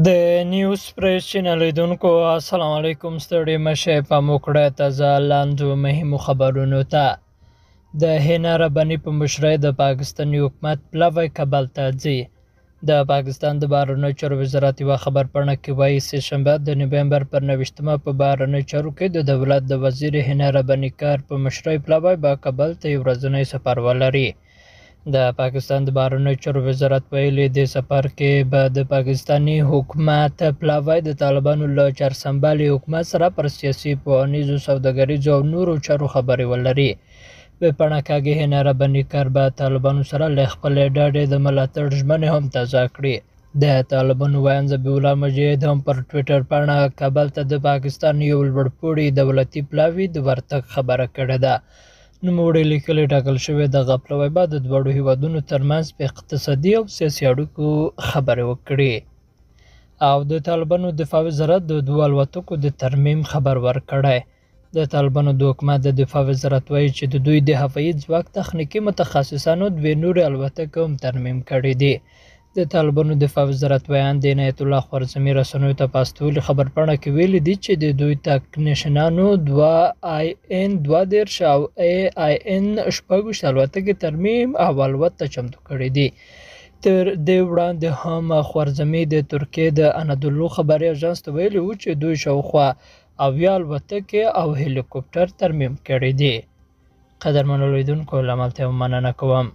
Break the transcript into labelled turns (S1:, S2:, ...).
S1: د نیوز پریس چینل لیدونکو السلام علیکم. ستړي مشه په موکړه تازه لاندو مهمو خبرونو ته. د حنا رباني په مشرۍ د پاکستاني حکومت پلاوی کابل ته ځي. د پاکستان د بهرنیو چارو وزارت یوه خبرپاڼه کې وایي، سې شنبه د نومبر پر 29مه په بهرنیو چارو کې د دولت د وزیر حنا رباني کار په مشرۍ پلاوی به کابل ته یو ورځنی سفر ولري. د پاکستان د بهرنیو چارو وزارت ویلي، دې سفر کې به د پاکستاني حکومت پلاوی د طالبانو له چارسمبالي حکومت سره پر سیاسي، پوهنیزو، سوداګریزو او نورو چارو خبرې ولري. ویبپاڼه کاږي، حنا رباني کار به طالبانو سره له خپلې ډډې د ملاتړ ژمنې هم تازه کړي. د طالبانو ویاند ذبیح الله مجاهد هم پر ټویټر پاڼه کابل ته د پاکستان یو لوړپوړي دولتي پلاوي د ورتګ خبره کړې ده. نوموړي لیکلي، ټاکل شوې دغه پلاوی به د دواړو هیوادونو ترمنځ په اقتصادي او سیاسي اړیکو خبرې وکړي. او د طالبانو دفاع وزارت د دوو الوتکو د ترمیم خبر ورکړی. د طالبانو د حکومت د دفاع وزارت وایي چې د دوی د هوایي ځواک تخنیکي متخصصانو دوې نورې الوتکې هم ترمیم کړې دي. د طالبانو دفاع وزارت ویاند عنایت الله خوارزمي رسنیو ته په استولې خبرپاڼه کې ویلي دي چې د دوی تکنیشنانو دوه آی ان 32 او ای آی ان 26 الوتکې ترمیم او الوت ته چمتو کړې دي. تر دې وړاندې هم خوارزمي د ترکیې د انادولو خبري اژانس ته ویلي وو چې دوی شاوخوا 70 الوتکې او هلیکوپټر ترمیم کړي دي. قدرمنو لیدونکو، له ملتیا مننه کوم.